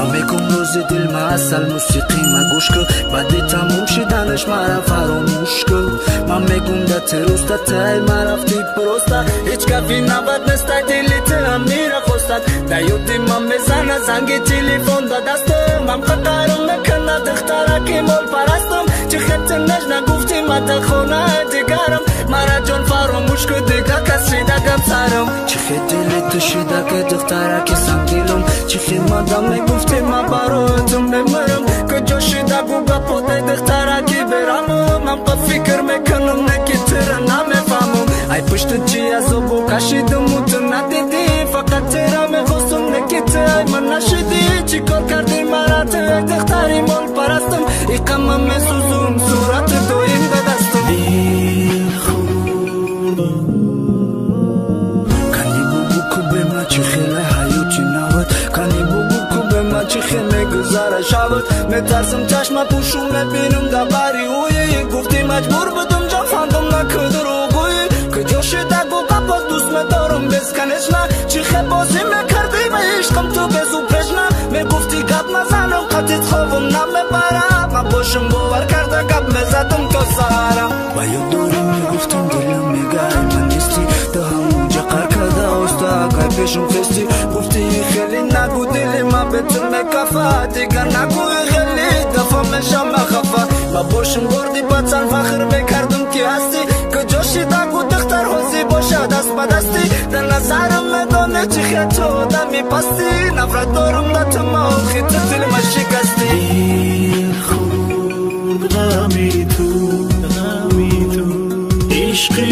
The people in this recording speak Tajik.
Ман мегум рӯзи дил ма асал мусиқӣ ма гӯш кун, баъди тамом шиданаш мара фаромӯш кун. Ман мегум да тируста тай ма рафти просто, ҳеҷ кафи навад нестай дили ту ҳамира хостад. Да ёди ман мезана занги телефон да дастам, ман қақарам мекунад духтараки молпарастам. Чӣ хел наж нагуфтӣ ма да хонаи дигарам, мара ҷон фаромӯш кун дига кас шида гап сарам. Чӣ хел дили ту шида ки духтараки сангдилам, чӣ хел мадам мегуфтӣ ман барои ту мемирам. Куҷо шида гу гапоти духтараки берамам, ман ба фикр мекунам не ки тура намефаҳмам. Ай пушти чӣ азобу кашидаму ту надидӣ, фақат тура мехостум не ки ту ай ман нашидӣ. Чӣ кор кардӣ мара ту ай духтари молпарастам, иқама месӯзум сурати доим ба дастам. Кани бугу ку бе ма чӣ хеле ҳаёти навад, кани бугу ку бе ма чӣ хел мегузара шавад. Метарсам чашма пӯшум мебинам дар бари ӯи, гуфтӣ маҷбур будум ҷон фандум наку дурӯғгӯӣ. Куҷо шида гу гапот дӯст медорам бесконечно, чӣ хел бозӣ мекардӣ ба ишқам ту безупречно. Мегуфтӣ гап назанам қатит хобам намебарам, ман бошам бовар карда гап мезадам то саҳарам. Ба ёд дорӣ мегуфтам дилам мега ай ман нестӣ, ту ҳамонҷа қар карда оста акай пешам хестӣ. Гуфтӣ хеле нагӯ дили ман бе ту мекафа, дигар нагӯи хеле дафа мешам хафа. Ба бошам горди пацан фахр мекардам ки ҳастӣ, куҷо шида гу духтар ҳозӣ бошад даст ба дастӣ. Дар назарам медонӣ чӣ хел ту одами пастӣ, нафрат дорам да ту ма охи ту дилма шикастӣ. Дил хӯрд ғами ту, ғами ту, ишқи